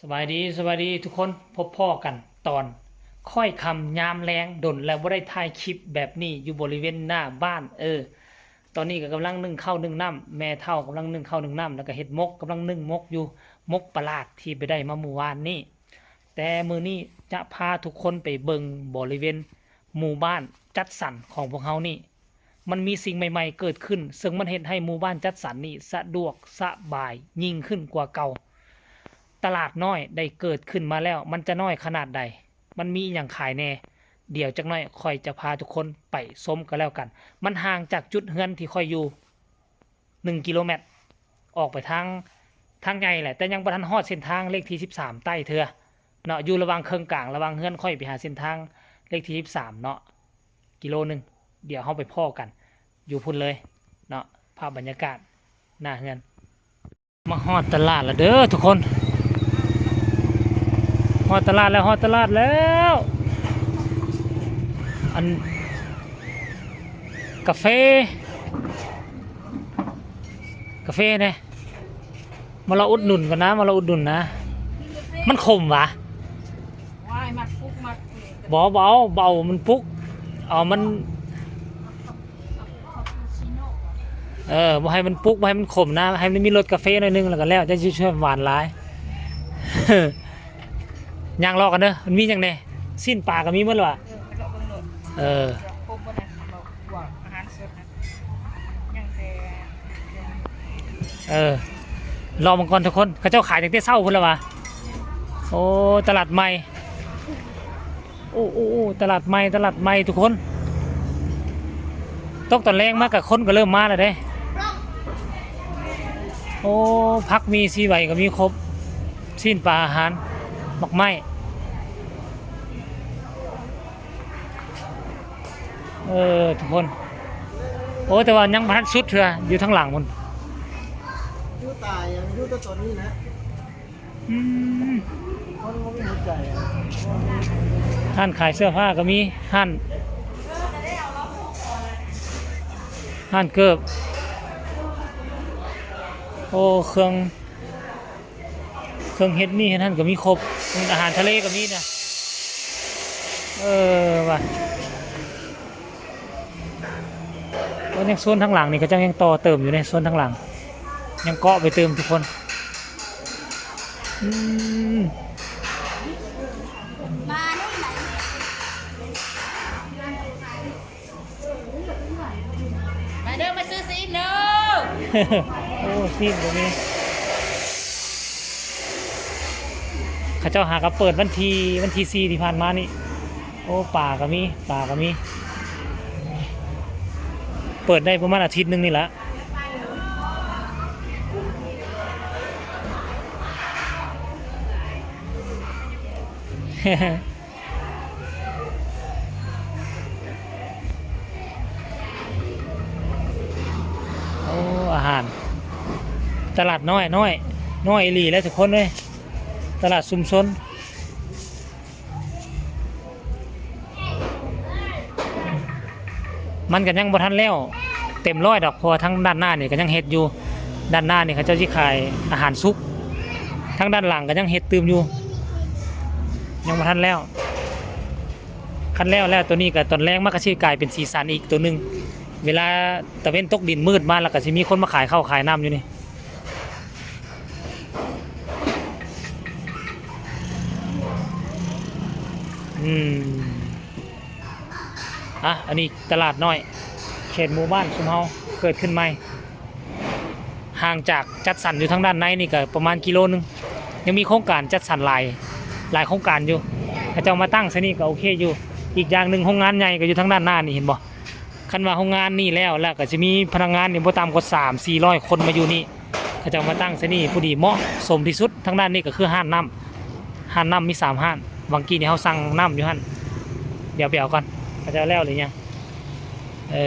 ສະບາຍດີ ສະບາຍດີທຸກຄົນ, ພົບພໍ້ກັນຕອນຄ້ອຍຄ່ຳຍາມແລງ, ດົນແລ້ວບໍ່ໄດ້ຖ່າຍຄລິບແບບນີ້ຢູ່ບໍລິເວນໜ້າບ້ານ. ເອີ ຕອນນີ້ກໍກຳລັງໜຶ້ງເຂົ້າໜຶ້ງນ້ຳ, ແມ່ເຖົ້າກຳລັງໜຶ້ງເຂົ້າໜຶ້ງນ້ຳ ແລ້ວກໍເຮັດໝົກ, ກຳລັງໜຶ້ງໝົກຢູ່, ໝົກປາຫຼາດທີ່ໄປໄດ້ມາມື້ວານນີ້. ແຕ່ມື້ນີ້ຈະພາທຸກຄົນໄປເບິ່ງບໍລິເວນໝູ່ບ້ານຈັດສັນຂອງພວກເຮົານີ້. ມັນມີສິ່ງໃໝ່ໆເກີດຂຶ້ນ, ເຊິ່ງມັນເຮັດໃຫ້ໝູ່ບ້ານຈັດສັນນີ້ສະດວກສະບາຍຍິ່ງຂຶ້ນກວ່າເກົ່າ. ຕະຫຼາດນ້ອຍໄດ້ເກີດຂຶ້ນມາແລ້ວ, ມັນຈະນ້ອຍຂະໜາດໃດ? ມັນມີອີ່ຫຍັງຂາຍແດ່? ດຽວຈັກໜ້ອຍຂ້ອຍຈະພາທຸກຄົນໄປຊົມກັນແລ້ວກັນ. ມັນຫ່າງຈາກຈຸດເຮືອນທີ່ຂ້ອຍຢູ່ໜຶ່ງກິໂລແມັດ, ອອກໄປທາງ ທາງໃຫຍ່ແຫຼະ, ແຕ່ຍັງບໍ່ທັນຮອດເສັ້ນທາງເລກທີສິບສາມໃຕ້ເທື່ອເນາະ, ຢູ່ລະຫວ່າງເຄິ່ງກາງ ລະຫວ່າງເຮືອນຂ້ອຍໄປຫາເສັ້ນທາງເລກທີສິບສາມເນາະ. ກິໂລໜຶ່ງ, ດຽວເຮົາໄປພໍ້ກັນຢູ່ພຸ້ນເລີຍເນາະ, ພາບບັນຍາກາດໜ້າເຮືອນ. ມາຮອດຕະຫຼາດແລ້ວເດີທຸກຄົນ, ຮອດຕະຫຼາດແລ້ວ, ຮອດຕະຫຼາດແລ້ວ. ອັນ ກາເຟ ກາເຟແດ່. ມາລອງອຸດໜູນກ່ອນນະ, ມາລອງອຸດໜູນນະ. ມັນຂົມຫວາ? ວ້າຍ ມັກປຸກມັກ ບໍ່ ບໍ່ເອົາ ບໍ່ເອົາມັນປຸກ, ເອົາມັນ ເອີ ບໍ່ໃຫ້ມັນປຸກ, ບໍ່ໃຫ້ມັນຂົມນະ, ໃຫ້ມັນມີລົດກາເຟໜ້ອຍໜຶ່ງ ແລ້ວກໍແລ້ວ, ຈະຊິຊວນຫວານຫຼາຍ. ຍ່າງເລາະກັນເດີ, ມັນມີຫຍັງແດ່? ຊີ້ນປາກໍມີໝົດແລ້ວຫວາ? ເອີ ເອີ ຄົບບໍ່ນະ? ອາຫານສົດນະ ຍັງແຕ່ ເອີ ລອງເບິ່ງກ່ອນທຸກຄົນ, ເຂົາເຈົ້າຂາຍຕັ້ງແຕ່ເຊົ້າພຸ້ນແລ້ວຫວາ? ໂອ້ ຕະຫຼາດໃໝ່, ໂອ້ ໂອ້ ໂອ້ ຕະຫຼາດໃໝ່ ຕະຫຼາດໃໝ່ທຸກຄົນ. ຕົກຕອນແລງມາກະຄົນກໍເລີ່ມມາແລ້ວເດ້. ໂອ້ ຜັກມີສີ່ໃບກໍມີຄົບ, ຊີ້ນປາ ອາຫານ, ໝາກໄມ້. ເອີ ທຸກຄົນ, ໂອ້ ແຕ່ວ່າຍັງບໍ່ທັນສຸດເທື່ອ, ຢູ່ທາງຫຼັງພຸ້ນ. ຢູ່ຕາຍ ຢູ່ແຕ່ຕອນນີ້ນະ. ອືມ ຄົນບໍ່ມີຫົວໃຈ. ຮ້ານຂາຍເສື້ອຜ້າກໍມີ, ຮ້ານ ຮ້ານເກີບ. ໂອ້ ເຄື່ອງ ເຄື່ອງເຮັດນີ້ເຮັດຫັ້ນກໍມີຄົບ, ອາຫານທະເລກໍມີນະ. ເອີ ວ່າ ໂອ້ ຍັງໂຊນທາງຫຼັງນີ້ ເຂົາເຈົ້າຍັງຕໍ່ເຕີມຢູ່ເດ້, ໂຊນທາງຫຼັງຍັງເກາະໄປຕື່ມທຸກຄົນ. ອືມ ມາເດີ ມາຊື້ຊີ້ນເດີ. ໂອ້ ຊີ້ນກໍມີ, ເຂົາເຈົ້າຫາກໍເປີດວັນທີ ວັນທີສີ່ທີ່ຜ່ານມານີ້. ໂອ້ ປາກໍມີ ປາກໍມີ, ເປີດໄດ້ປະມານອາທິດໜຶ່ງນີ້ລະ. ໂອ້ ອາຫານ ຕະຫຼາດນ້ອຍ ນ້ອຍ ນ້ອຍອີ່ຫຼີແຫຼະທຸກຄົນເອີຍ, ຕະຫຼາດຊຸມຊົນ. ມັນກໍຍັງບໍ່ທັນແລ້ວເຕັມຮ້ອຍດອກ, ເພາະວ່າທາງດ້ານໜ້ານີ້ກໍຍັງເຮັດຢູ່, ດ້ານໜ້ານີ້ເຂົາເຈົ້າຊິຂາຍອາຫານສຸກ, ທາງດ້ານຫຼັງກໍຍັງເຮັດຕື່ມຢູ່, ຍັງບໍ່ທັນແລ້ວ. ຄັນແລ້ວແລ້ວໂຕນີ້ກໍຕອນແລງມັນກໍຊິກາຍເປັນສີສັນອີກໂຕໜຶ່ງ, ເວລາຕາເວັນຕົກດິນມືດມາ ແລ້ວກໍຊິມີຄົນມາຂາຍເຂົ້າຂາຍນ້ຳຢູ່ນີ້. ອືມ ອ່ະ ອັນນີ້ຕະຫຼາດນ້ອຍເຂດໝູ່ບ້ານຊຸມເຮົາເກີດຂຶ້ນໃໝ່, ຫ່າງຈາກຈັດສັນຢູ່ທາງດ້ານໃນນີ້ກໍປະມານກິໂລໜຶ່ງ. ຍັງມີໂຄງການຈັດສັນຫຼາຍ ຫຼາຍໂຄງການຢູ່, ເຂົາເຈົ້າມາຕັ້ງໃສ່ນີ້ກໍໂອເຄຢູ່. ອີກຢ່າງໜຶ່ງ ໂຮງງານໃຫຍ່ກໍຢູ່ທາງດ້ານໜ້ານີ້ ເຫັນບໍ່? ຄັນວ່າໂຮງງານນີ້ແລ້ວ ແລ້ວກໍຊິມີພະນັກງານນີ້ບໍ່ຕ່ຳກວ່າສາມສີ່ຮ້ອຍຄົນມາຢູ່ນີ້, ເຂົາເຈົ້າມາຕັ້ງໃສ່ນີ້ ພໍດີເໝາະສົມທີ່ສຸດ. ທາງດ້ານນີ້ກໍຄືຮ້ານນ້ຳ, ຮ້ານນ້ຳມີສາມຮ້ານ. ຫວ່າງກີ້ນີ້ເຮົາສັ່ງນ້ຳຢູ່ຫັ້ນ, ດຽວໄປເອົາກ່ອນ ເຂົາເຈົ້າແລ້ວຫຼືຍັງ. ເອີ